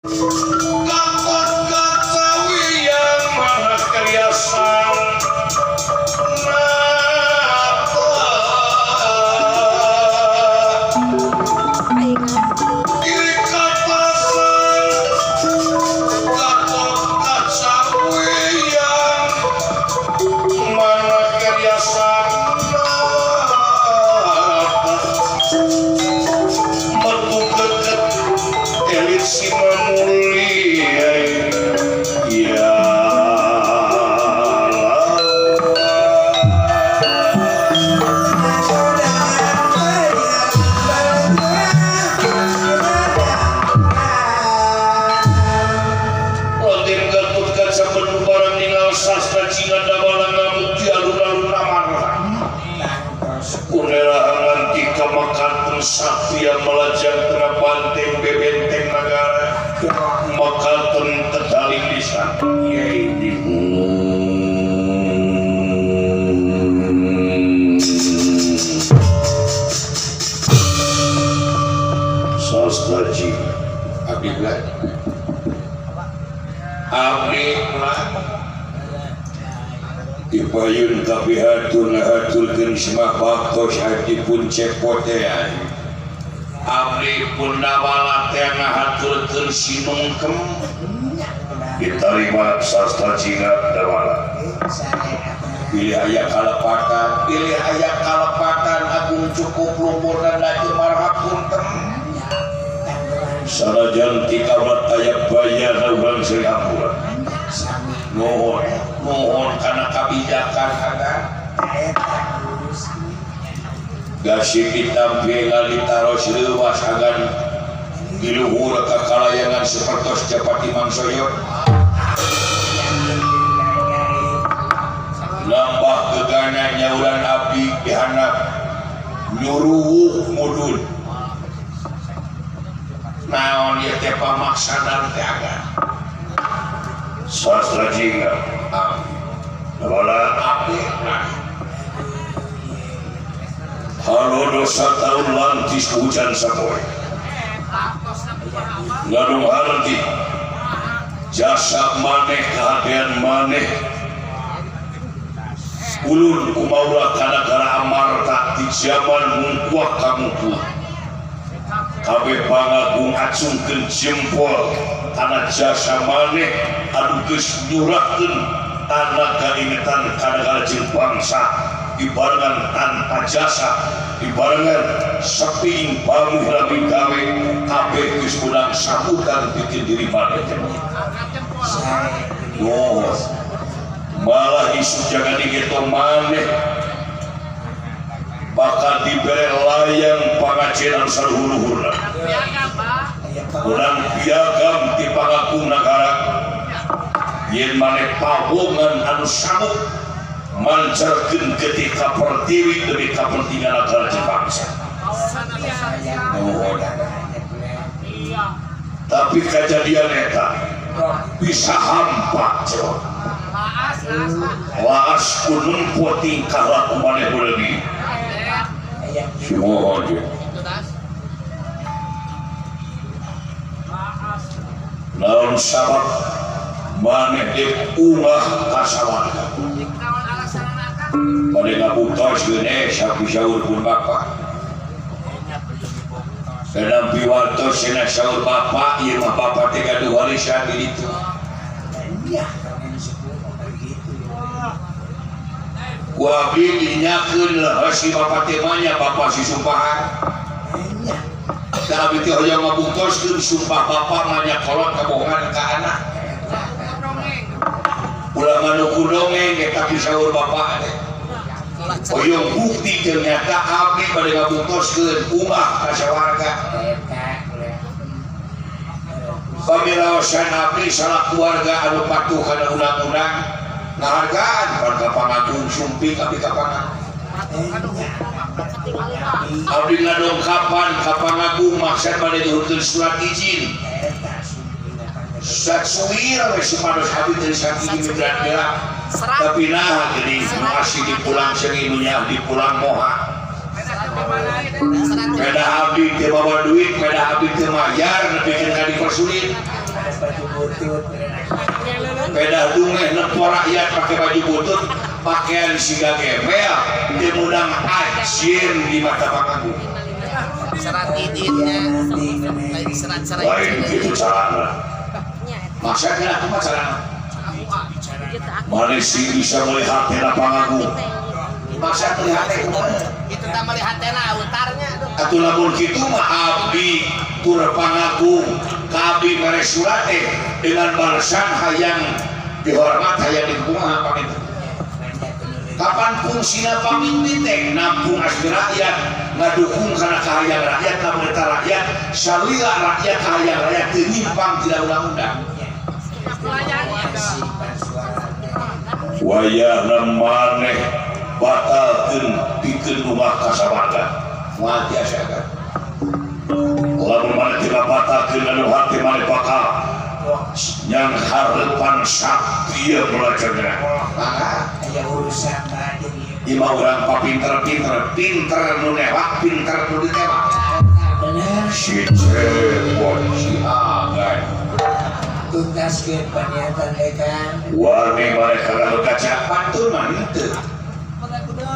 Gatot Kaca Wiyang mana keriasan nata. Diri katasan Gatot Kaca Wiyang mana keriasan nata. Metu keket elit si mamulia ya. Raden Gatot Kaca penuh barang ningal sastra Cina dabala ngamuk di alun-alun Amarta. Kunera nganti kamakanten satria melajang tengah banteng bebenteng nagara makanten tedaling di sana. Sastra Cina abdi belajar. Abdi mah dipayun tapi hatur ngahaturkeun semah baktos dipun cepotean. Abdi pun dabala teh ngahaturkeun sinungkem diterima sastra Cina dabala. Pilih aya kalepatan, pilih aya kalepatan agung cukup lumpurna lagi marhapunten. Sanajan ti kawat aya bayar urang Sri Hampura. Nuhun, nuhun kana kabijakan agan. Gasih ditampi ngalitaros leuwas agan di luhur kakalayangan sapertos Japati Mangsoyo. Nambah gegana nyauran abdi dihandap nyuruwuh mudun. Naon ieu teh pamaksadan teh agan. Sastra Jingga Wala abdi nah. Halo dosa tahun lantis hujan sapoe. Ngadung harti jasa maneh kahadean maneh ulun kumaula kana gara amarta di zaman mungkuah kamungkuah. Kabeh pangagung acungkeun jempol kana jasa maneh anu geus nyurahkeun tanda kaingetan kana gara jeung bangsa dibarengan tanpa jasa dibarengan sepi banguh rami gawe kabeh geus menang sambutan bikin diri maneh teh. Nuhun. Malah isu jangan digeto maneh bakal dibere layang pangajenan saluhur-luhurna. Menang piagam di pangagung nagara yen maneh pawongan anu samuk mancarkeun ketika pertiwi demi kepentingan negara jeung bangsa. Nuhun. Tapi kejadian eta bisa hampa cewek. Laas ku nempo tingkah laku maneh leuwih. Simohon je. Naon sabab maneh dek ungah kasawarga. Maneh ngabuktos geus sapi saur pun bapak. Kadang piwartos cenah saur bapak ieu mah bapak teh gaduh warisan di ditu. Ku abdi dinyakeun lehes si bapak teh mah nya bapak si sumpahan. Da abdi teh hoyong ngabuktoskeun sumpah bapak mah nya kolot kabohongan ka anak. Ulah manuku dongeng eta tapi saur bapak teh. Hoyong bukti ternyata abdi bade ngabuktoskeun ungah ka sawarga. Pamiraosan abdi salah keluarga anu patuh kana undang-undang ngahargaan warga pangagung sumping abdi ka pangagung. Abdi ngadongkapan ka pangagung maksad bade nyuhunkeun surat izin. Surat suwir we supados abdi teu sakit berat-berat. Tapi nah geuning masih dipulang seungi nu nya dipulang moha. Pedah abdi teu bawa duit, pedah abdi teu mayar nepikeun ka dipersulit. Baju butut. Pedah dungeh nempo rakyat pakai baju butut, pakaian siga gembel, dia mudang ajin di mata pangagung. Serat idinnya, lain serat-serat. Lain gitu carana. Maksudnya aku mah carana. Mana sih bisa melihat tena pangagung? Maksa melihat teh kumaha? Itu tak melihat tena utarnya. Atuh lamun kitu mah abdi tur pangagung ka abdi mere surat teh dengan balasan hayang dihormat hayang dikumaha panginten. Kapan fungsina pamimpin teh nampung asli rakyat, ngadukung kana kahayang rakyat, lamun eta rakyat salila rakyat kahayang rakyat teu nyimpang tidak undang-undang. Wayahna maneh batalkeun pikeun rumah kasawarga. Moal tiasa kan. Lamun maneh teu batalkeun anu hati maneh bakal yang hareupan sakti belajarnya. Maka aya urusan mah jeung ieu. Imah urang papinter-pinter, pinter nu newak, pinter nu ditewak. Bener. Si Cepot si Agan. Tuntaskeun paniatan kan. Wani maneh kana kaca pantun mah henteu.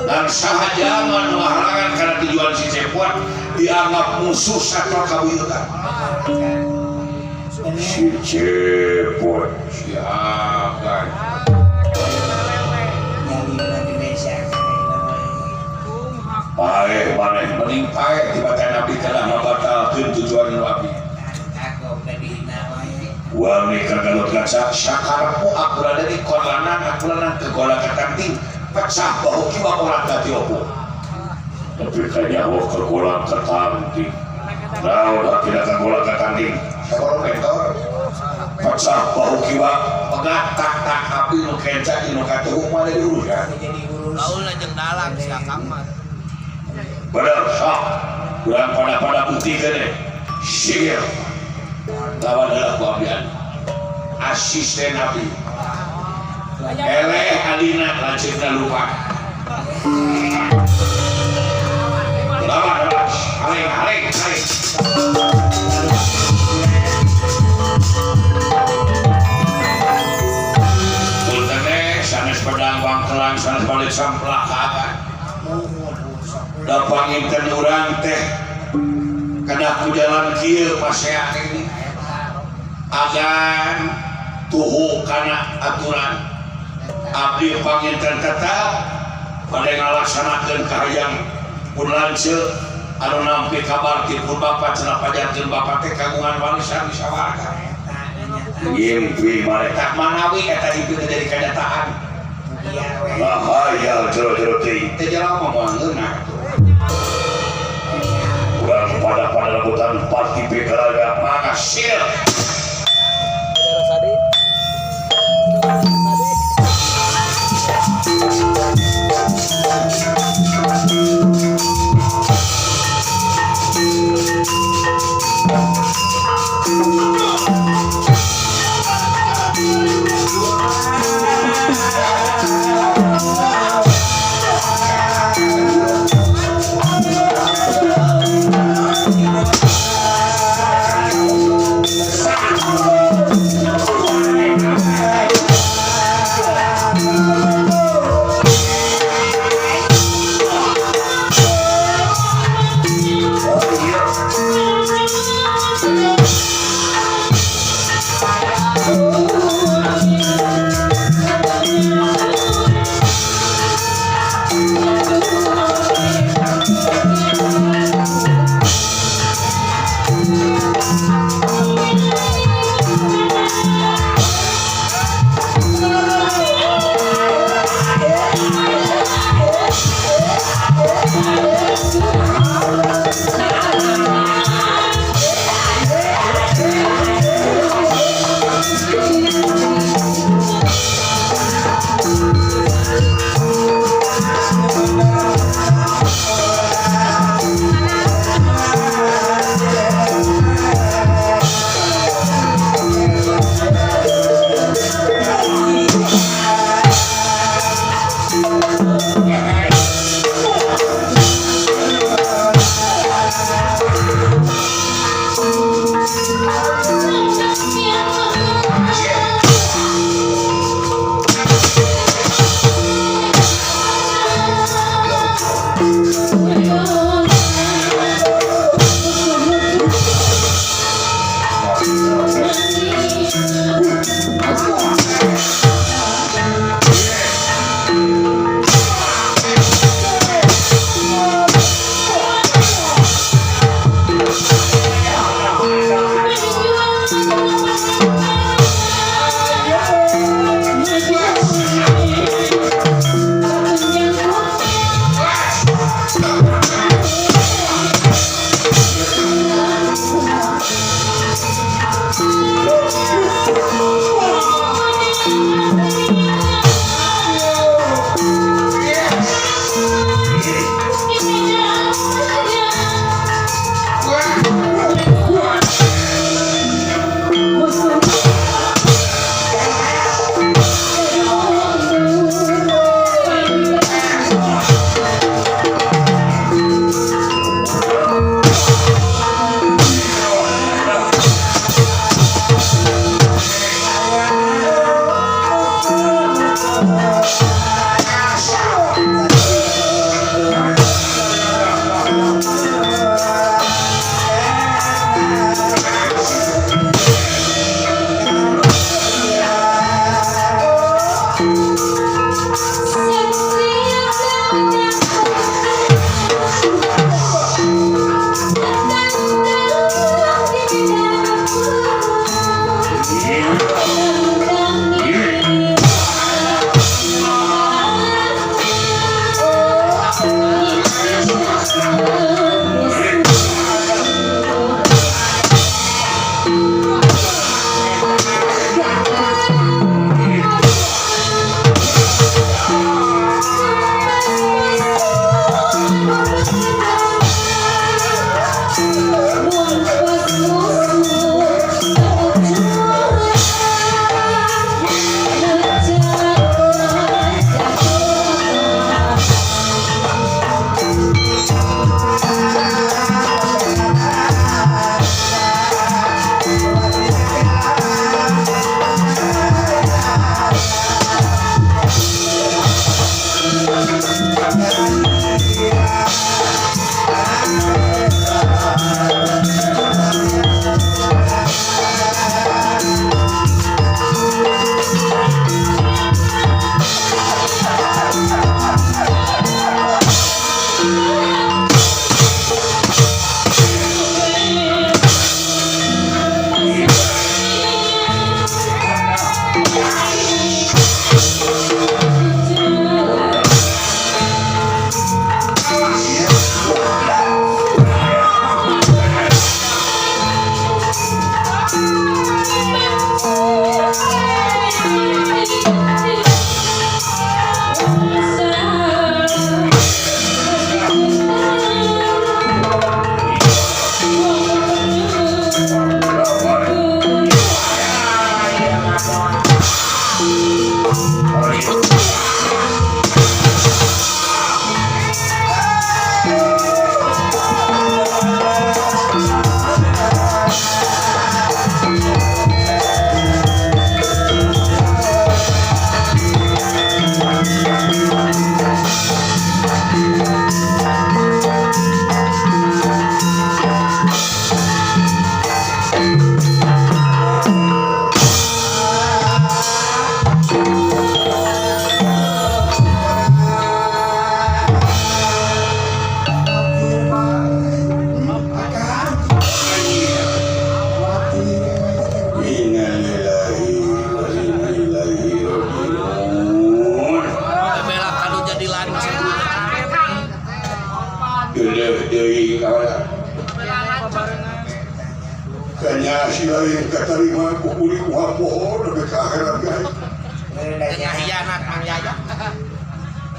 Dan saha jalma nu ngahalangan kana tujuan si Cepot dianggap musuh satwa kabuyutan. Si Cepot si Agan. Paeh maneh mending paeh tibatan abdi kana ngabatalkeun tujuan nu abdi. Wani ka Gatot Kaca sakarepmu aku dari kolanan aku lanang ke gola katanting pecah bahu kiwa orang dadi opo. Tapi kanyaho ke gola katanting. Naon hakina ka gola katanting? Saboro mentor. Pecah bahu kiwa pegat tak tak api nu kenca nu katuhu mah diurusan. Gaul jeung dalang si Akang mah. Bener sok. Urang pada-pada bukti keneh. Sihir. Lawan heula ku abdi asisten abdi. Eleh adina lanceukna lupa. Lawan heula. Haleng haleng haleng. Punten sanes pedang wangkelang sanes balik samplak ka. Da panginten urang teh kedah ku jalan kieu pasea ini. Agan tuhu kana aturan abdi panginten tetap bade ngalaksanakeun kahayang pun lanceuk anu nampi kabar ti pun bapa cenah pajarkeun bapa teh kagungan warisan di sawarga. Ngimpi maneh tak manawi eta impi teh jadi kanyataan. Bahaya jero-jero teh teh jalma moal ngeunah atuh. Urang pada-pada rebutan parti PKL mangga sil. Yeah.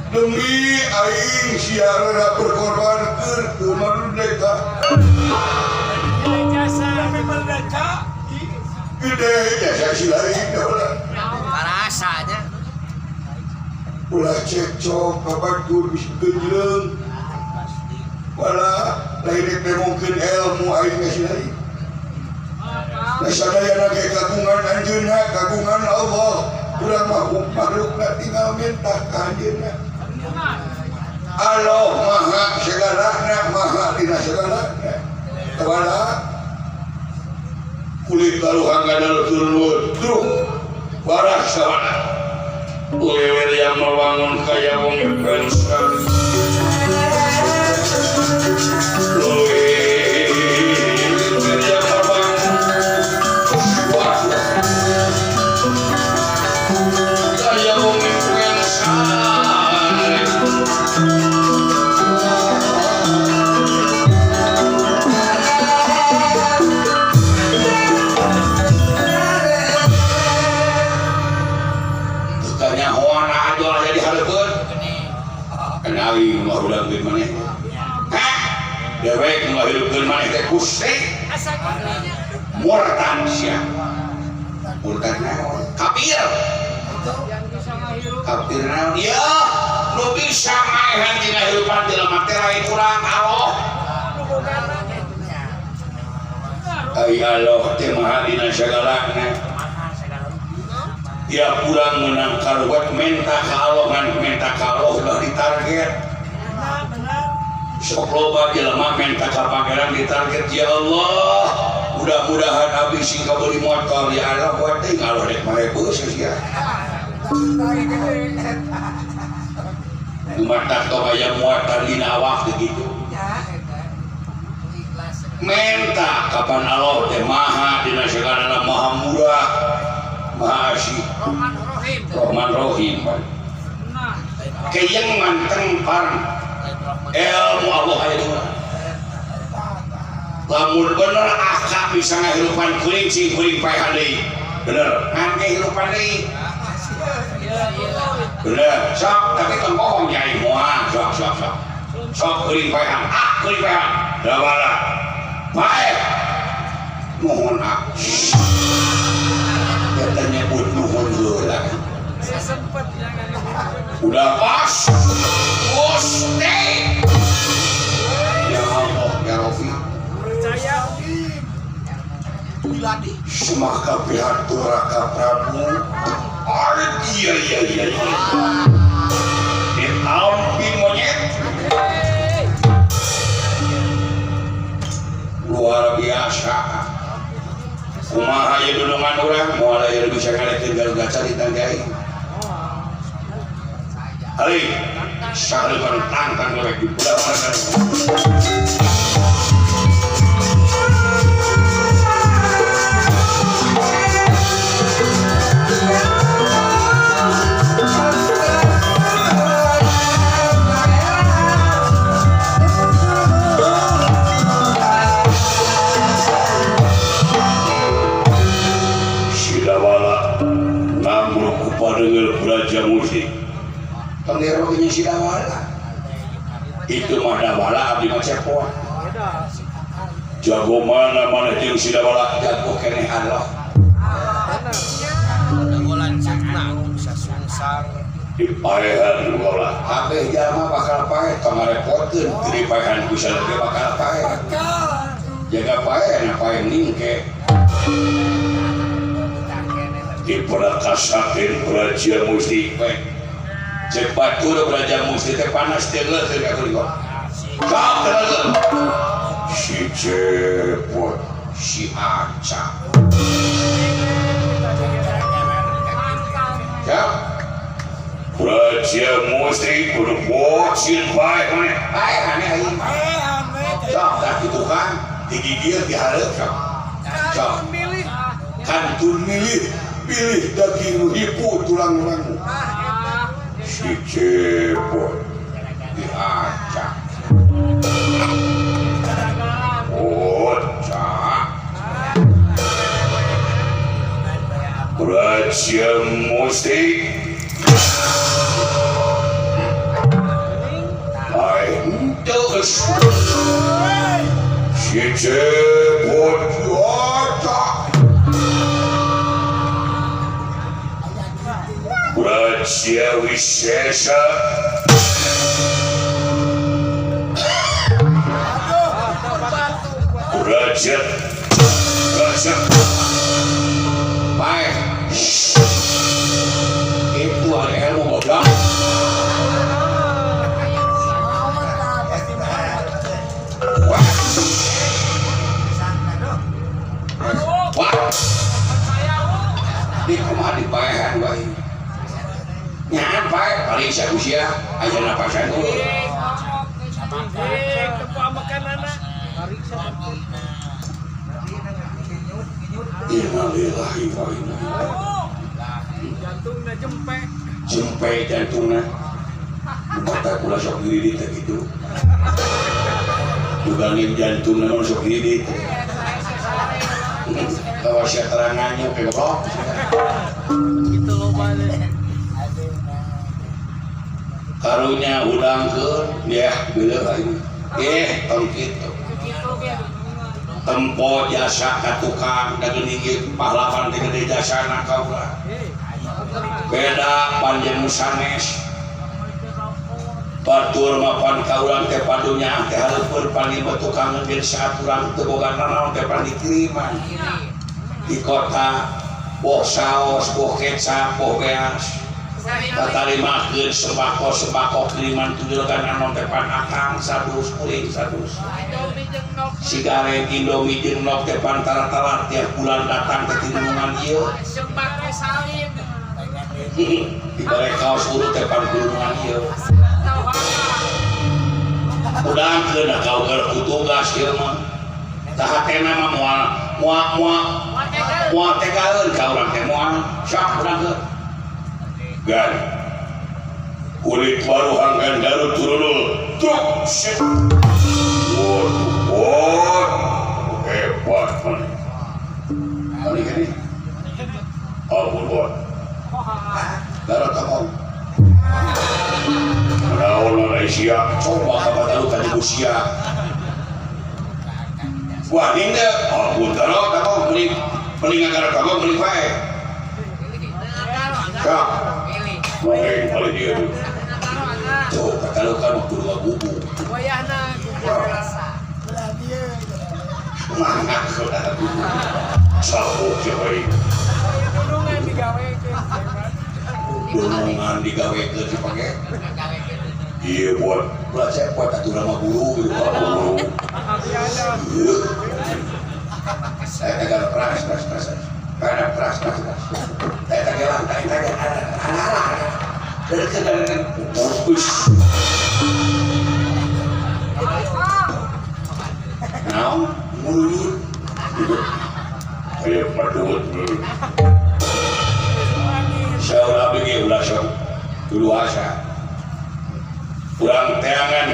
Demi aing siarana berkorban keur merdeka. Jasa merdeka. Gede jasa si lain rasanya. Ulah cekcok kabatur bisi genjleung. Wala lain rek nemongkeun ilmu aing geus lain. Nah sadayana ge kagungan anjeunna, kagungan Allah. Urang mah makhlukna tinggal minta ka anjeunna. Allah Maha sagalana maha dina sagalana tabara kulit taruhan gadal turun truk barah sawana lewer yang mewangun kaya wong pensan lewer yang mewangun kaya wong pensan. Dewek ngahirupkeun maneh teh Gusti murtad sia murtad naon kafir kafir naon ieu nu bisa maehan dina hirupan jelema teh lain urang Allah ai Allah teh maha dina sagalana tiap urang menang karuwet menta ka Allah ngan menta ka Allah udah ditarget sok loba jelema menta ka pangeran ditarget ya Allah mudah-mudahan abdi sing kabeli motor ya Allah buat teuing Allah rek marebus sia kumaha tong aya muatan dina awak teh kitu menta kapan Allah teh maha dina sagalana maha murah maha asih Rahman Rahim keyeng manteng parang ilmu Allah aya di urang lamun bener akak bisa ngahirupan kuring cing kuring paehan deui bener ngan kehirupan deui bener sok tapi tong bohong nyai moal sok sok sok sok kuring paehan ah kuring paehan dawala paeh nuhun ah eta nyebut nuhun heula udah pas Gusti ya Allah ya Rabbi semaka pihatur Raka Prabu iya iya iya ditampi monyet luar biasa kumaha ieu dunungan urang moal aya bisa ngalekeun Garuda carita aing hari sahleupan tangtang lewek di budak Sidawala ngamruk kupadeunggeul Braja Musti pangeronya Sidawala itu mah Dawala abdi mah cepot jago mana mana jeung Sidawala jago keneh Allah dipaehan bola kabeh jalma bakal paeh tong ngarepotkeun teu dipaehan ku saleuge bakal paeh jaga paeh na paeh ningke diperakasakeun Braja Musti cek batur Braja Musti teh panas teh geus ka kuring kok teu si cepot si Aca ya Braja Musti kudu bocin bae maneh paeh aneh aing sok tah kitu kan digigil dihareup sok sok kantun milih pilih daging hipu tulang-tulangmu si cepot diacak bocah Braja Musti aing si cepot diacak Braja Wisesa Braja Braja baik itu ada ilmu goblok aing sia ku sia aya napasan eueuh. Innalillahi wa inna ilaihi. Jantungna jempe. Jempe jantungna. Mata kula sok diri teh kitu. Dugangin jantungna mah sok diri teh. Kawas sia terangannya oke goblok. Kitu loba teh. Karunya udangkeun ya beuleuh aing. Tong kitu. Tempo jasa ka tukang da geuning ieu pahlawan teh gede jasana kaula. Beda panjen sanes. Batur mapan ka urang teh padunya teh hareupeun pan ieu tukang geus saat urang teu boga nanaon teh pan dikiriman. Di kota boh saos, boh kecap, boh beas. Katarimakeun sembako-sembako kiriman tujuh anon teh pan akang sadus kuring sadus. Sigaret Indomie jeung nok teh pan tara-tara tiap bulan datang ke tinungan ieu. Sembako salib. Dibere kaos urut teh pan gunungan ieu. Udangkeun da kauker ku tugas ieu mah. Tah hatena mah moal moal moal moal tegaeun ka urang teh moal sok udangkeun. Gan kulit baru hanggan daru turunul truk shit. Waduh, hebat mana ini gini ampun buat darah takon menawan Malaysia coba kabar tahu tadi usia wah ini ampun darah takon beli beli nganggar takon beli wae kak paling paling dia tuh tuh kata lu kan waktu dua bubu wayahna rasa mana sudah bubu sabuk siapa gunungan digawekeun gunungan digawekeun dipakai iya buat buat saya buat atuh nama guru gitu guru saya tegal keras keras keras keras keras keras keras saya tegalan saya tegalan dari push now mulut kayak padut saudara bagi ulah sok dulu asa urang teangan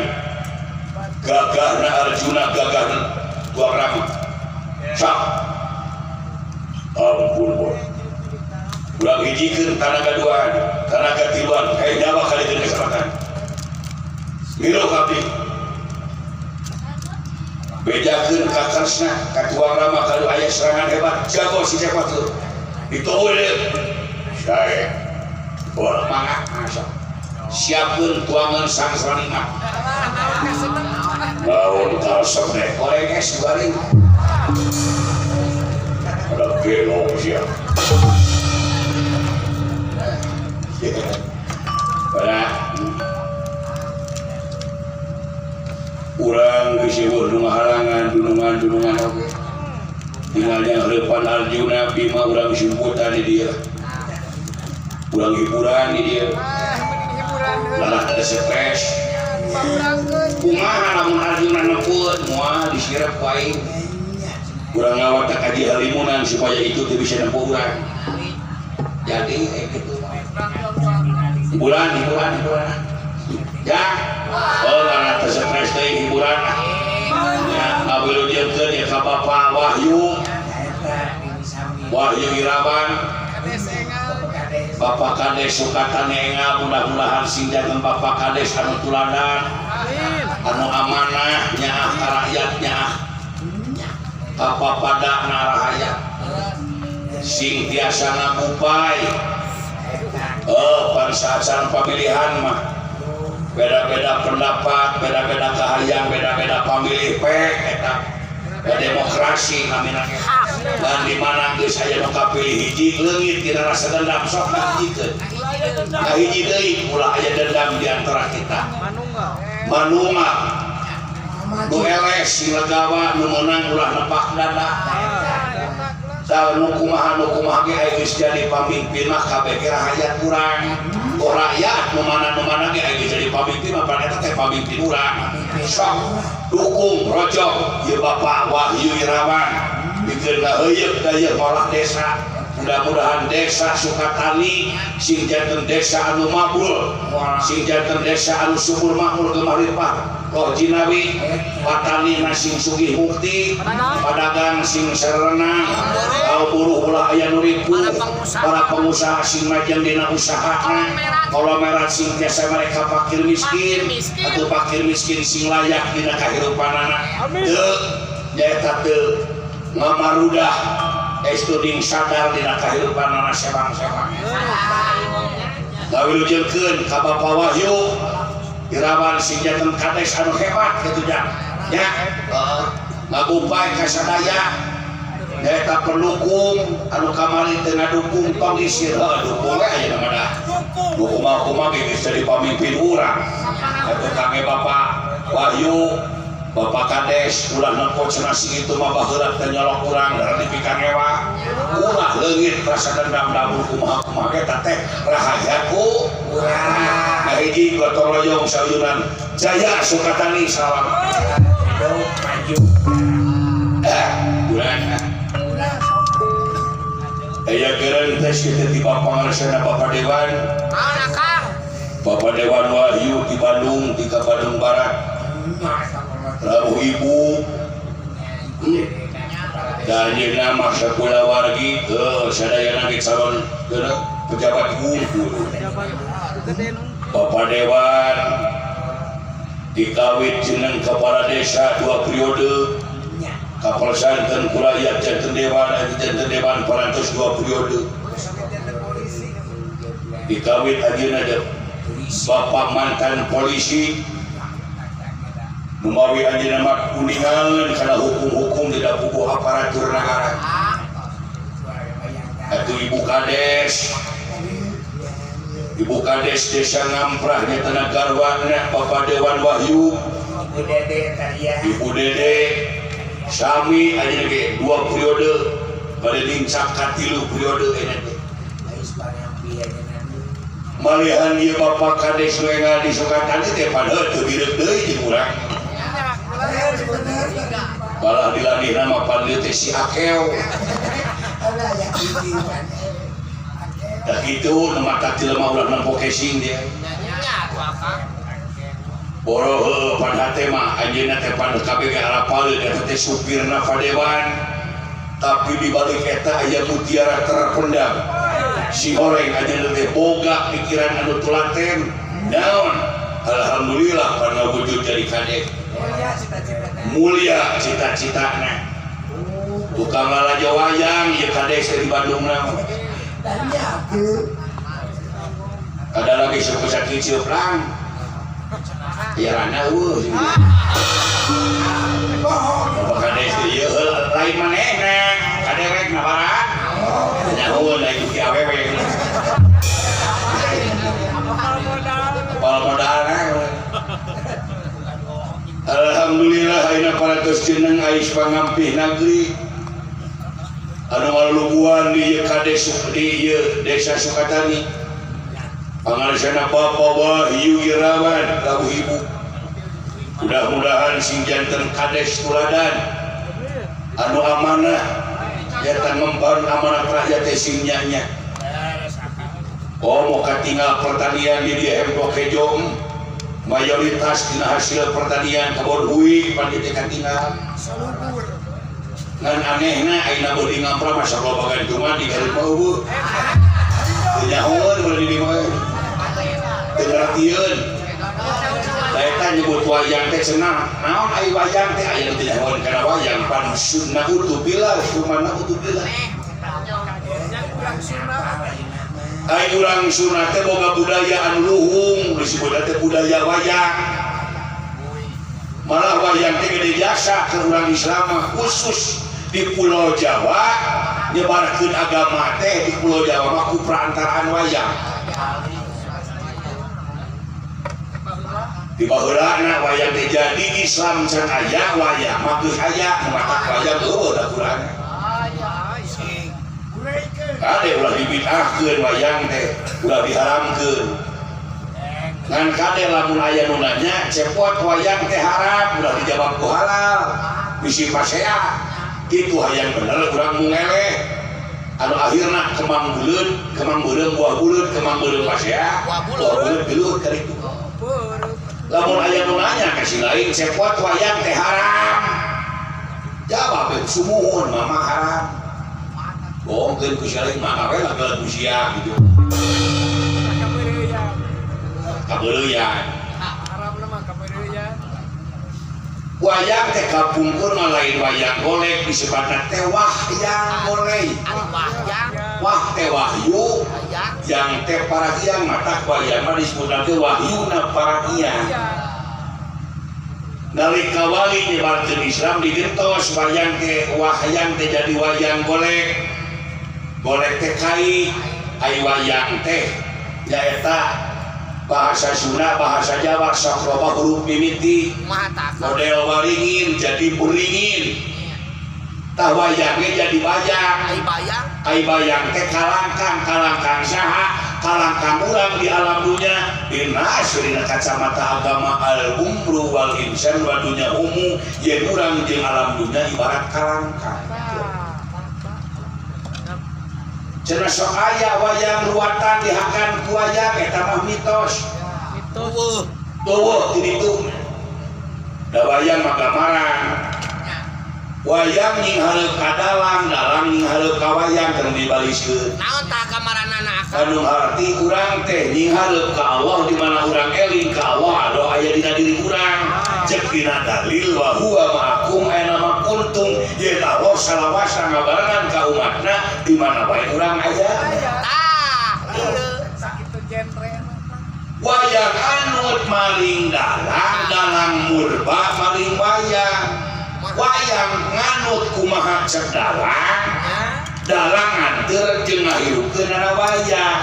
gagahna Arjuna gagahna tuang Rama sok ampun boy urang hijikeun tanaga duaan tanaga tiluan kayak nyawa kali jeung kesempatan milu abdi bejakeun ka Kresna ka tuang Rama kalau aya serangan hebat jago si Cepot dituhul sae bola mangga masuk siapkeun tuangan sang saranima naon karesep teh goreng es goreng ada gelo sia. Urang geus eueuh nu ngahalangan dunungan-dunungan oge. Tinggal heurepan Arjuna Bima urang sumputan di dieu. Urang hiburan di dieu. Lalah teu stres. Kumaha lamun Arjuna nempueun moal disirep ku aing. Urang ngawat ka kaji halimunan supaya itu teu bisa nempo urang. Jadi kitu mah. Hiburan, hiburan, hiburan. Ya. Oh, karena stres teh hiburan. Ya, ngawilujeungkeun ya ka Bapak Wahyu. Wahyu Irawan. Bapak Kades Sukatani Engal, mudah-mudahan sing jangan Bapak Kades anu tuladan, anu amanah nyaah ka rakyat nyaah ka papadana rahayat. Sing tiasa ngakupai. Pada saat pemilihan mah beda-beda pendapat, beda-beda kahayang, beda-beda pamilih pek eta demokrasi namina ge. Dan di mana geus aya nu kapilih hiji leungit dina rasa dendam sok ngahijikeun. Ngahiji deui ulah aya dendam di antara kita. Manunggal. Nu eleh sing legawa nu meunang ulah nepak dada. Tah nu kumaha ge aya geus jadi pamimpin mah kabeh ge rahayat urang. Oh rakyat nu mana ge aya jadi pamimpin mah pan eta teh pamimpin urang. Sok dukung rojong ieu Bapak Wahyu Irawan pikeun ngaheuyeuk daya ngolah desa. Mudah-mudahan desa Sukatani sing janten desa anu mabul, sing janten desa anu subur makmur gemah ripah loh jinawi, patani sing sugih mukti, padagang sing sarenang, kaum buruh ulah aya nu ripuh, para pengusaha sing majeng dina usahana, kolomerat sing tiasa mereka fakir miskin, atau fakir miskin sing layak dina kahirupanana. Teu nyaeta teu ngamarudah estuding sadar dina kahirupanana sebang-sebang. Ngawilujengkeun ka Bapak Wahyu Irawan sing janten kades anu hebat kitu nya. Nya, ngagupay ka sadaya nyaeta pendukung anu kamari teu ngadukung tong isir heuh dukung we ayeuna mah dah. Dukung mah kumaha ge geus jadi pamimpin urang. Atuh kangge Bapak Wahyu Bapak Kades ulah nempo cenah si itu mah baheula teh nyolok urang darah dipikangewa. Ulah leungit rasa dendam dabur kumaha-kumaha ge teh rahayaku urang. Nah hiji gotong royong sauyunan jaya Sukatani salam. Hidup maju. Urang. Aya geureun teh kitu ti Bapak Ngarsana Bapak Dewan. Naon Akang? Bapak Dewan Wahyu di Bandung di Bandung Barat. Lalu ibu dan yeuna mah sakulawargi sadayana ge calon pejabat guru. Bapak Dewan dikawit jeneng kepala desa 2 periode, kapal santen kulayat janten dewan janten dewan parantos 2 periode. Dikawit ajeuna Bapak mantan polisi numawi anjeunna mah kuningan kana hukum-hukum tidak puguh aparatur negara. Atuh Ibu Kades, Ibu Kades Desa Ngamprah nyatana garwana Bapak Dewan Wahyu, Ibu Dede tadi Ibu Dede sami anjeunna ge 2 periode bade lincak ka 3 periode eta teh. Malihan ieu Bapak Kades nu enggal di Sukatani teh padahal teu bireuk deui jeung urang. Malah diladih nama panggil teh si Akeo. Dah gitu nu mata jelema ulah nempo casing dia. Boro heuh pan hate mah anjeunna teh pan kabeh ge arapaleun eta teh supirna padewan. Tapi di balik eta aya mutiara terpendam. Si horeng anjeunna teh boga pikiran anu tulaten. Naon? Alhamdulillah pan ngawujud jadi kadek. Mulia cita-citana. Tukang ngalajo wayang ieu kades di Bandung mah. Ada lagi suku sakit plang. Ya rana eueuh. Bapak kades ieu lain manehna, kaderek na barat. Nyaho lain ku awewe. Kepala modalna. Alhamdulillah ayeuna parantos jeneng ais pangampih nagri anu ngaluluguan di ieu kades di ieu desa Sukatani. Pangarsana Bapak Wahyu Irawan labu ibu. Mudah-mudahan sing janten kades tuladan anu amanah nyata ngemban amanah rakyat teh sing nya-nya. Oh mau katinggal pertanian di dieu hempok hejo mayoritas dina hasil pertanian kebon hui pan dieu katinggal. Ngan anehna ayeuna beuh ngampra masyaallah bagantungan di Garut mah eueuh. Teu nyahoeun mun di dieu mah. Teu ngartieun. Da eta nyebut wayang teh cenah. Naon ai wayang teh aya nu teu nyahoeun kana wayang pan sunnah utubillah, sunnah utubillah. Ai urang Sunda teh boga budaya anu luhung disebutna teh budaya wayang. Malah wayang teh gede jasa ke urang Islam khusus di Pulau Jawa nyebarkeun agama teh di Pulau Jawa mah ku perantaraan wayang. Di baheulana wayang teh jadi Islam can aya wayang mah geus aya matak wayang eueuh da kurang. Kade ulah dibid'ahkeun wayang teh, ulah diharamkeun. Ngan kade lamun aya nu nanya cepot wayang teh haram ulah dijawab ku halal bisi pasea kitu hayang bener urang mungeleh anu akhirna kemang buleud kemang beureum buah buleud kemang beureum pasea buah buleud gelut ka ditu. Lamun aya nu nanya ka si lain cepot wayang teh haram jawab sumuhun mama haram bohongkeun ku si lain mama we lageul ku sia gitu kabeuleuyan haramna mah kabeuleuyan. Wayang teh kapungkur mah lain wayang golek disebutna teh wahyang golek. Wah teh wahyu yang teh parahyang matak wayang mah disebutna teh wahyuna parahyang. Nalika wali nyebarkeun Islam digentos wayang teh wahyang teh jadi wayang golek. Golek teh kai ai wayang teh nyaeta bahasa Sunda, bahasa Jawa sok loba huruf mimiti model waringin jadi beringin tah wayangnya jadi bayang ai bayang teh kalangkang kalangkang saha kalangkang urang di alam dunya dinas dina kacamata agama al umru wal insan wa dunya umu yen urang jeung alam dunya ibarat kalangkang. Cenah sok aya wayang ruatan dihakan ku wayang eta mah mitos. Mitos. Eueuh ti ditu. Da wayang mah gambaran. Wayang nyinghareup ka dalang, dalang nyinghareup ka wayang keur dibaliskeun. Naon tah gambaranana akang? Anu harti urang teh nyinghareup ka Allah di mana urang eling ka Allah ado aya dina diri urang. Cek dina dalil wa huwa ma'akum aina ma kuntum yen Allah salawasa ngabarengan ka umatna di mana bae urang aya. Tah, ieu sakitu genre wayang anut maling dalang, dalang murba maling wayang. Wayang nganut kumaha cek dalang, dalang nganteur jeung ngahirupkeun wayang.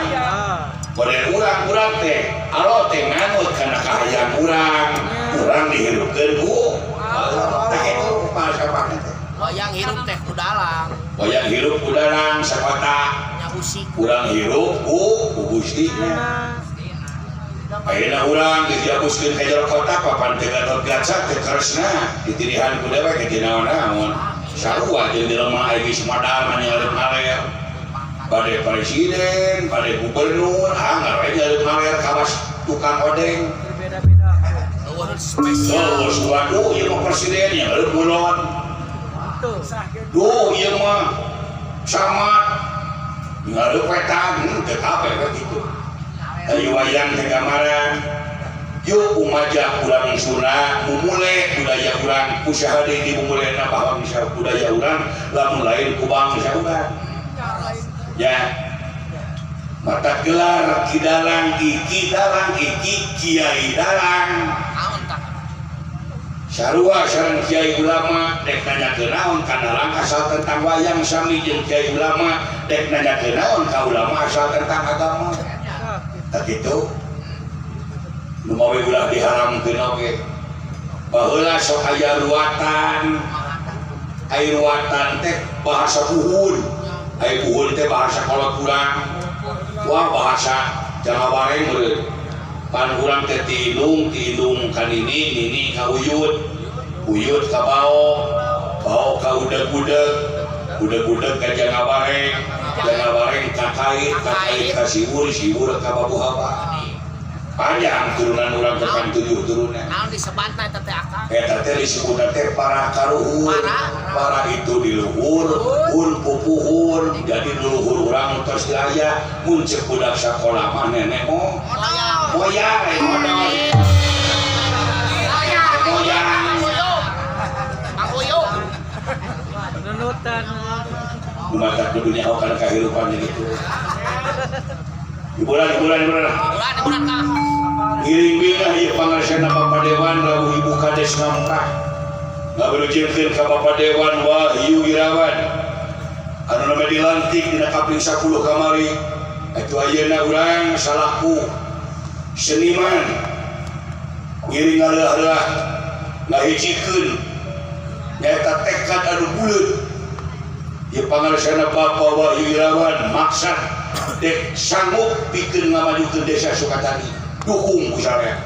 Model urang-urang teh, alo teh nganut kana kahayang urang, urang dihirupkeun ku Allah. Tah eta bahasa mana teh? Wayang hirup teh ku dalang. Wayang hirup ku dalang sakota. Nya usik. Urang hirup ku Gusti nya. Ayeuna urang geus dihapuskeun ka jero kota papan teu gatot gaca teu keresna ditirihan ku dewek ge naon-naon. Sarua jeung jelema aya geus modal mah ngaler-ngaler. Bade presiden, bade gubernur, ah we ngaler-ngaler kawas tukang odeng. Berbeda-beda. Eueuh spesial. Oh, waduh ieu mah presiden nya leup mulon. Duh ieu mah camat ngareup wetan teu kabeh we kitu. Ayo wayang teh gambaran. Yuk umajah urang Sunda mumule budaya urang usaha deui dimumulena bahwa bisa budaya urang lamun lain ku bangsa urang. Ya. Mata gelar ki dalang iki dalang iki kiai dalang. Sarua sareng kiai ulama dek nanyakeun naon ka dalang asal tentang wayang sami jeung kiai ulama dek nanyakeun naon ka ulama asal tentang agama. Tak kitu nu mawe ulah diharamkeun oge. Baheula sok aya ruatan. Ai ruatan teh bahasa puhun. Ai puhun teh bahasa kolot urang. Wah bahasa Jawa bareng meureun. Pan urang teh ti indung, ti indung ka nini, nini ka uyut, uyut ka bao, bao ka udeg-udeg, udeg-udeg ka Jangabareng, Jangabareng ka kait, ka kait ka siwur, siwur ka babuhaba. Panjang turunan urang teh pan 7 turunan. Naon disebatna eta teh akang? Eta teh disebutna teh para karuhun. Para itu di luhur, hun pupuhun, jadi luhur urang tos aya mun ceuk budak sakola mah nenek moyang. Moyang lain modal. Moyang. Mang Uyu. Nunutan. Kumaha kudu nyaho kana kahirupan gitu. Hiburan, hiburan, hiburan. Hiburan, hiburan kah? Ngiring bingah ieu pangarsana Bapak Dewan rawuh Ibu Kades Ngamprah. Ngaberujengkeun ka Bapak Dewan Wahyu Irawan. Anu nami dilantik dina kaping 10 kamari. Atuh ayeuna urang salaku seniman ngiring ngareuah-reuah ngahijikeun nyaeta tekad anu buleud. Ieu pangarsana Bapak Wahyu Irawan maksad dek sanggup pikeun ngamajukeun desa Sukatani. Dukung ku sarea.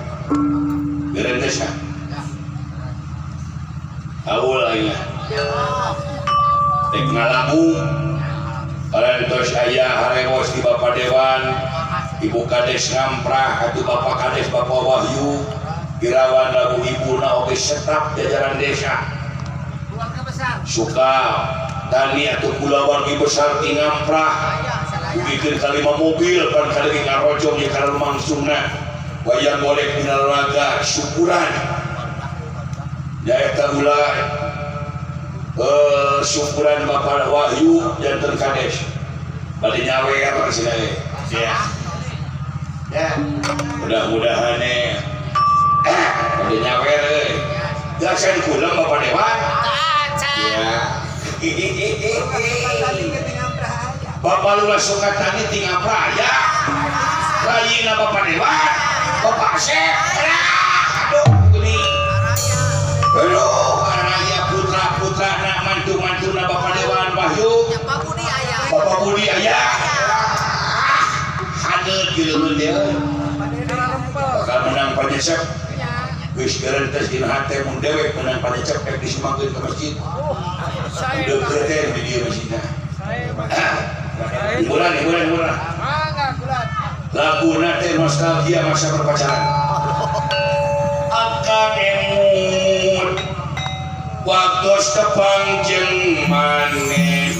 Gerentes ah. Aul aing. Rek ngalagu parantos aya harewos di Bapak Dewan, Ibu Kades Ngamprah atuh Bapak Kades Bapak Wahyu, Irawan lagu ibuna oge staf jajaran desa. Keluarga besar. Suka tani atau kulawargi besar ti Ngamprah. Dugikeun ka 5 mobil pan kadeuing ngarojong ye kana langsungna. Wayang golek dina raga syukuran. Nyaeta ulah syukuran Bapak Wahyu janten Kades. Bade nyawer cenah ge. Ya. Ya. Mudah-mudahan bade nyawer euy. Gasan kulem Bapak Dewan. Acan. Ya. Bapak Lurah Sukatani ti Ngamprah aya. Rayina Bapak Dewan, Bapak Asep. Aduh, geuning. Aduh, araya putra-putra na mantu-mantuna Bapak Dewan Wahyu. Ya Pak Budi aya. Bapak Budi aya. Hadeut kieu teh euy. Bakal menang Panyecep. Geus gerentes dina hate mun dewek menang Panyecep rek disumbangkeun ka masjid. Udah teh di dieu masjidna. Hiburan, hiburan, hiburan. Laguna teh nostalgia masa berpacaran. Akan emut waktu tepang jeung maneh.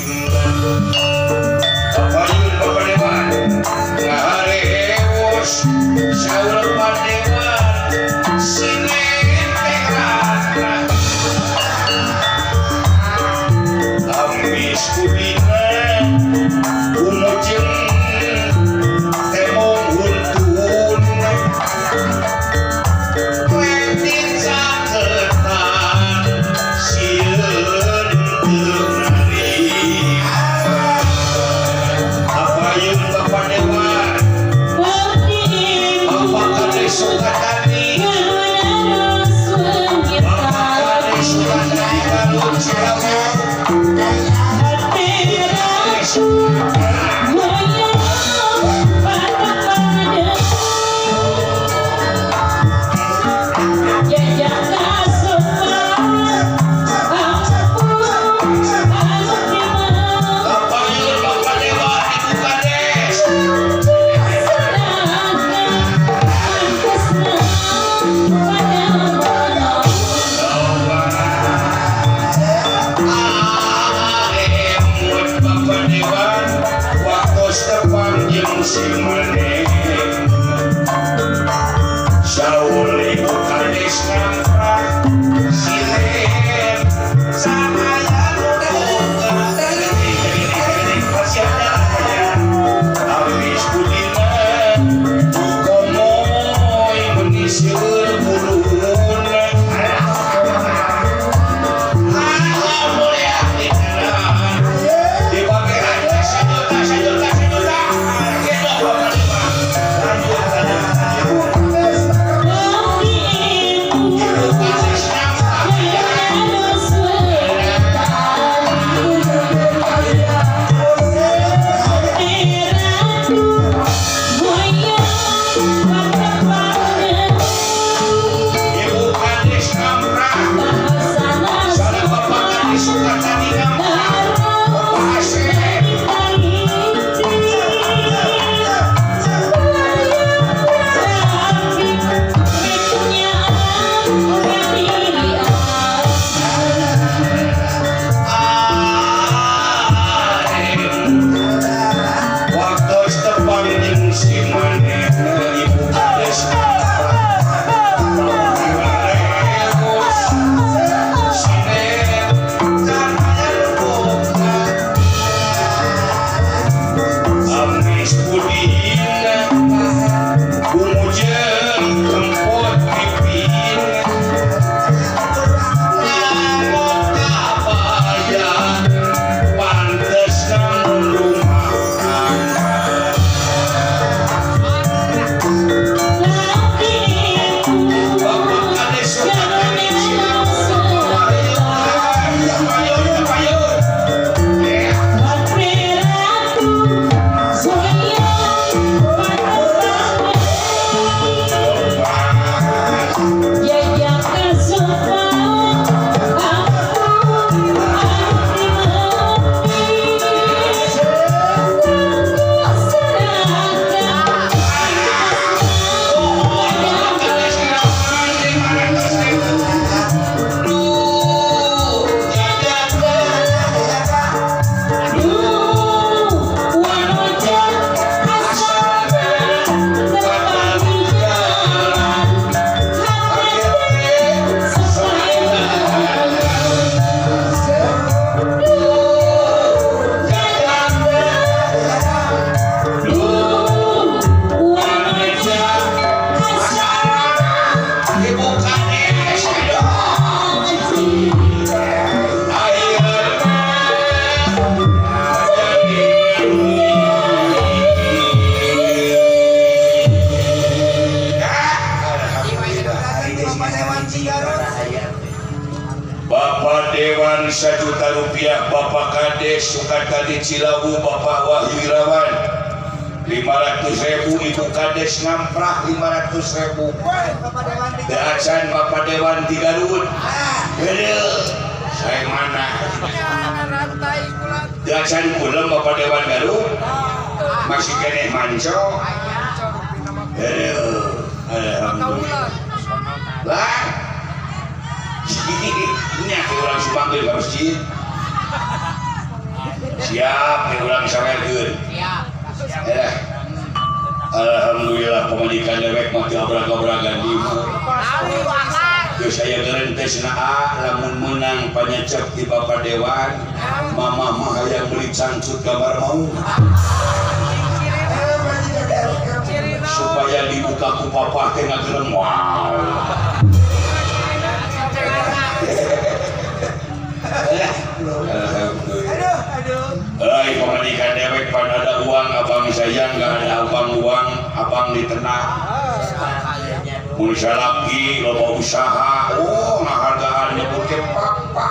Payun Bapak Dewan ngaharewos saur Padewan sinen teh rana. Ambis kudina kumujeng temong huntun kletin saketan sieun teu narima. Apayun Bapak Dewan, Bapak Kades Sukatani. Bapak Dewan 1 juta rupiah, Bapak Kades Sukata di Cilawu, Bapak Wahyu Irawan 500.000, Ibu Kades Ngamprah 500.000. Acan Bapak Dewan di Garut. Saya mana? Acan pulang Bapak Dewan Garut. Masih keneh manco. Alhamdulillah. Lah. Ini urang Subang ke masjid. Siap nih urang sawerkeun. Siap. Alhamdulillah pamajikan dewek mah teu abrag-abragan di imah. Geus aya gerentes na lamun meunang panyecep di Bapak Dewan, mamah mah hayang meuli cangcut gambar maung. Supaya dibuka ku papah teh ngagerem wow. Alhamdulillah. Pamajikan dewek pan ada uang abang sayang, nggak ada abang uang abang ditenak. Mun salaki loba usaha, oh ngahargaan nyebut ke papa.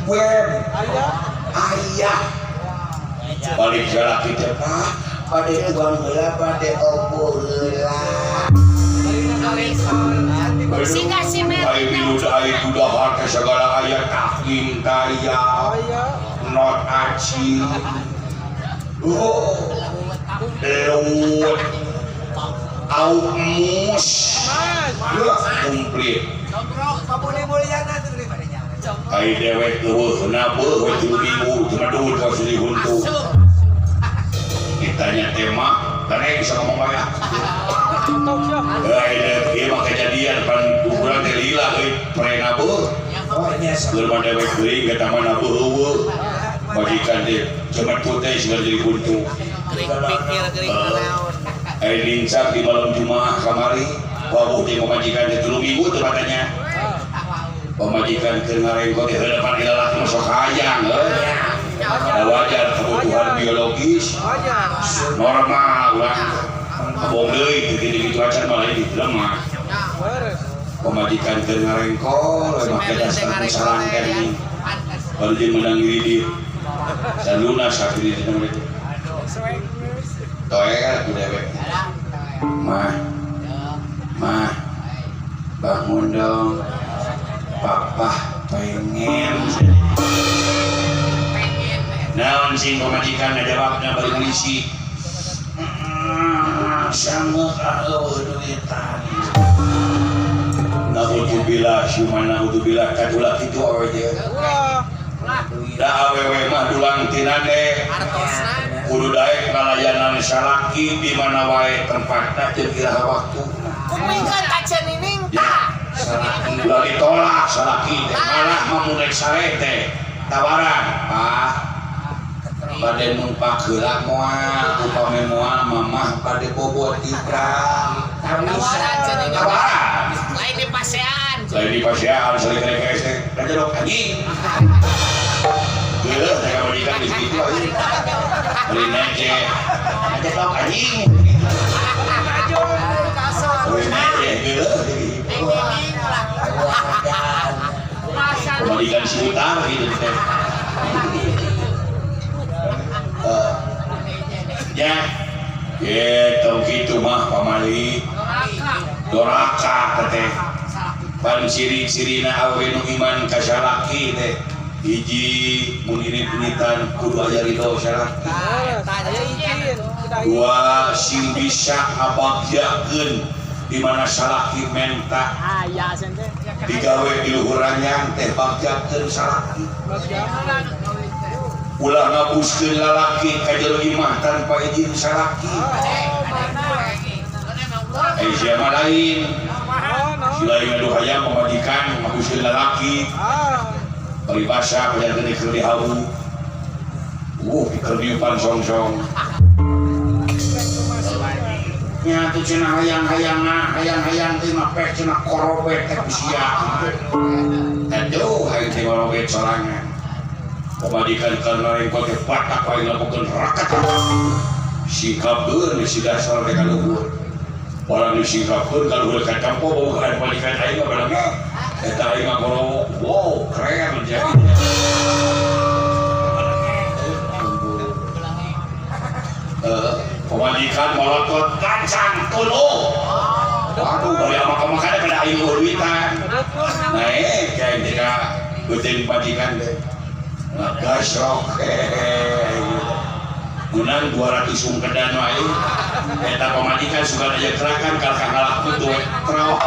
Web ayah. Balik salaki teh pak, bade tuang heula bade opo heula. Ai dahar teh segala aya takin taya. Not aci. Oh. Lut. Aumus. Komplit. Ai dewek eueuh nabeuh we tilu minggu cuma duit ka sini huntu. Ditanya tema, tanya bisa ngomong banyak. Ai dewek ieu mah kejadian pan ukuran teh lila euy pre nabeuh. Keur mah dewek teuing eta mah nabeuh eueuh. Majikan teh cuma teh segala jadi buntu. Gering pikir gering naon. Ai lincak di malam Jumaah kamari, wawuh teh pamajikan teh 3 minggu teh katanya. Pamajikan keur ngarengko teh heurepan di lalaki mah sok hayang euy. Wajar kebutuhan biologis. Normal urang. Kabong deui kitu kitu acan mah lain di lemah. Pamajikan keur ngarengko we make dasar sarangken ini. Baru jeung menang diri dan lunas akhirnya itu mereka. Toel ku dewek. Mah, mah, bangun dong. Papa pengen. Naon sing pamajikan ngajawabna bari ngisi. Sangeuk eueuh duitan. Naudzubillah, sumana naudzubillah kadulah kitu awewe teh. Da awewe mah dulang tinane kudu daek ngalayanan salaki di mana wae tempatna jeung iraha waktuna. Kupingkeun ka Cenining tah. Ulah ditolak salaki teh malah mah mun rek sare teh tawaran, Pak. Bade numpak heula moal, upami moal mamah bade bobot tibra. Tawaran Cenining. Tawaran. Lain di pasean. Lain di pasean sering-sering teh kajerok anjing. Geuleuh teh pamajikan geus kitu anjing. Bari nece. Ngajedok anjing. Bari nece geuleuh. Pamajikan si utar gitu teh. Ya, ye tong kitu mah pamali. Doraka teh. Pan ciri-cirina awe nu iman ka salaki teh. Hiji mun ini-initan kudu aya ridho salaki. Dua sing bisa ngabagjakeun di mana salaki menta. Digawe di luhur anyang teh bagjakeun salaki. Ulah ngabuskeun lalaki ka jero imah tanpa izin salaki. Eh siapa lain? Si lain ngadu hayang pamajikan ngabuskeun lalaki. Paribasa pajar gede keur dihawu. Keur diupan song-song. Nya tuh cenah hayang-hayangna, hayang-hayang teh mah pek cenah korobet teh ku sia. Aduh, hayang teh korobet sorangan. Pamajikan keur ngarengko teh batak wae ngelakukeun rakat. Singkapkeun si dasar teh ka luhur. Barang disingkapkeun ka luhur ka campo boga pamajikan aing mah barang eta aing mah korowok. Wow, keren jadi. Pemajikan molotot kancang tuluh. Waduh, bari makan-makan pada aing duitan. Nah, kayak jika beuteung pajikan teh. Ngagasrok Gunang 200 sungkedan wae. Eta pamajikan suka aja gerakan kalkah ngalaku tuh trok.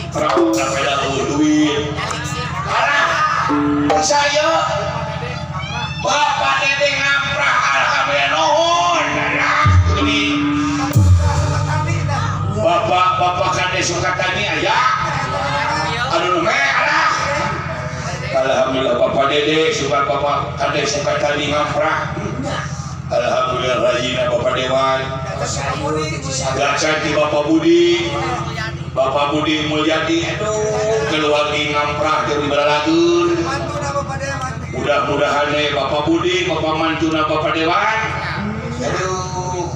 Trok sampai da eueuh duit. Alah, saya Bapak Dede ngamprah alhamdulillah nuhun. Ini Bapak-bapak Kades Sukatani aya. Anu nu alah. Alhamdulillah Bapak Dede suka Bapak Kades Sukatani ngamprah. Alhamdulillah rajina Bapak Dewan. Gacan ti Bapak Budi. Bapak Budi Mulyadi aduh keluarga ngamprah jeung balalageun. Mudah-mudahan Bapak Budi, Bapak mantuna Bapak Dewan. Aduh.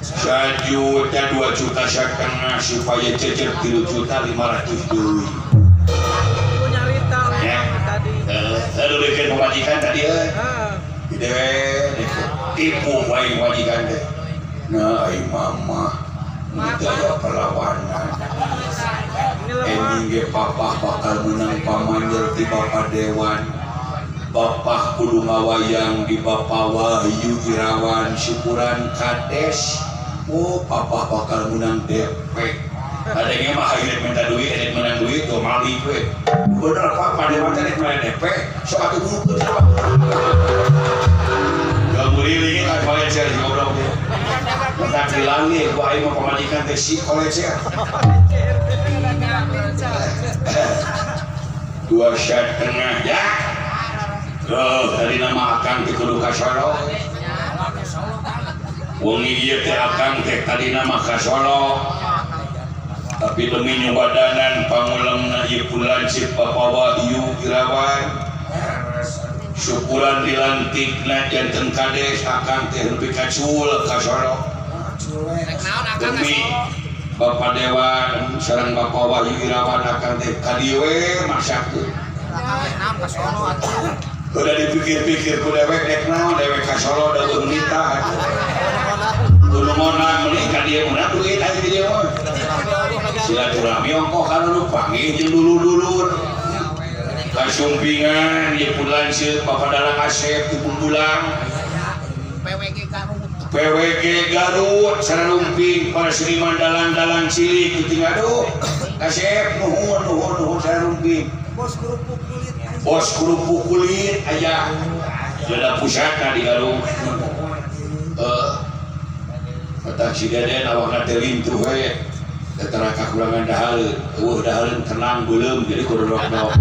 1 juta 2 juta setengah supaya cecer 3.500.000 deui. Nyarita tadi. Aduh bikin pemajikan tadi euy. Tipu wae majikan teh. Nah, ai mama teu aya perlawanan. Ending ge papah bakal menang pamanjer ti Bapak Dewan. Bapak kudu ngawayang di Bapak Wahyu Irawan syukuran Kades. Oh, papa bakal menang DP. Ada yang mah akhirnya minta duit, ada yang menang duit, tuh mali we. Bener Pak, Dewan teh menang DP, sok atuh bukeun sama. Gak muriling kan kolecer goblok teh. Mentak dilangi ku aing mah pamajikan teh si kolecer. 2,5 ya. Loh, tadi nama akang teh kudu ka Solo. Wengi ieu teh akang teh tadi nama ka Solo. Tapi demi nyobadanan pangulemna ieu pun lancip Bapak Wahyu Irawan. Syukuran dilantikna janten kades akang teh nepi ka Cul ka Solo. Demi Bapak Dewan sareng Bapak Wahyu Irawan akang teh ka dieu we masakeun. Udah dipikir-pikir ku dewek dek naon dewek ka Solo da eueuh nitah. Kudu ngonang meuni ka dieu meunang duit aya di dieu mah. Silaturahmi ongkoh kana nu panggih jeung dulur-dulur. Kasumpingan ieu pun lanceuk Bapak Dalang Asep ti Bumbulang. PWG Garut. PWG Garut sararumping para seniman dalang-dalang cilik kitu aduh. Asep nuhun nuhun nuhun sararumping. Bos kerupuk kulit. Bos kerupuk kulit aya. Jada pusatna di Garut. Petak si Deden awakna teh lintuh we. Tetara kakurangan dahareun, eueuh dahareun tenang beuleum jadi kudu dok-dok.